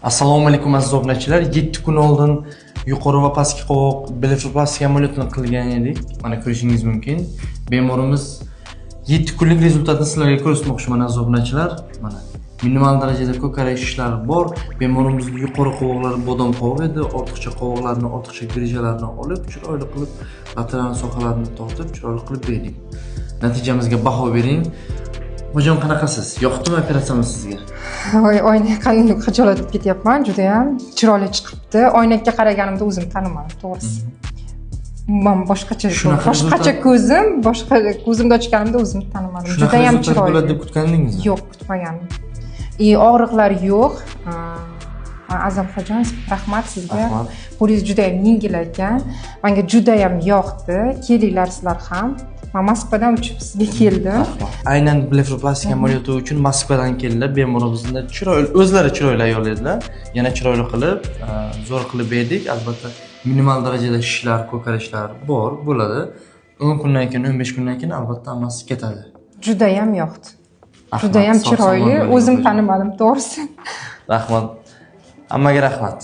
Assalomu alaykum, aziz obunachilar. 7 kun oldin yuqori va pastki qovoq blefaroplastika amaliyotini qilgan edik. Mana, ko'rishingiz mumkin. Bemorimiz 7 kunlik результат ini sizlarga ko'rsatmoqchiman, aziz obunachilar. Mana, minimal darajada ko'karish shishlar bor. Bemorimizni yuqori qovoqlari bodom qovoq edi. Ortiqcha qovoqlarni, ortiqcha грыжа larni olib, chiroyli qilib lateral sohalarni tortib, chiroyli qilib berdik. Natijamizga baho bering. Hojam, qanaqasiz? Yoqdimi operatsiyamiz sizga? Voy, oyna qanday xijolat bo'lib ketyapman. Judayam chiroyli chiqibdi. Oynakka qaraganimda o'zim tanimadim, to'g'risi. Man boshqacha Shunaqa boshqacha ko'zim, boshqa ko'zimni ochganimda o'zimni tanimadim. Shunaqa Judayam результат chiroyli. bo'ladi deb kutgandingizmi? Yo'q, kutmagandim. И og'riqlar yo'q. Azamxo'jon, rahmat sizga. Rahmat. Qo'lingiz judayam yengil ekan. Menga judayam yoqdi. Kelinglar sizlar ham. Man Moskvadan uchib sizga keldim. Rahmat. Aynan blefaroplastika amaliyoti uchun Moskvadan keldilar. Bemorimizni chiroyli, o'zlari chiroyli ayol edilar. Yana chiroyli qilib, zo'r qilib berdik. Albatta, minimal darajada shishlar, ko'karishlar bor, bo'ladi. 10 kundan keyin, 15 kundan keyin albatta hammasi ketadi. Judayam yoqdi. Rahmat, Judayam sog' chiroyli. salomat bo'ling, O'zim hojam. tanimadim, to'g'risi. Rahmat. Hammaga rahmat.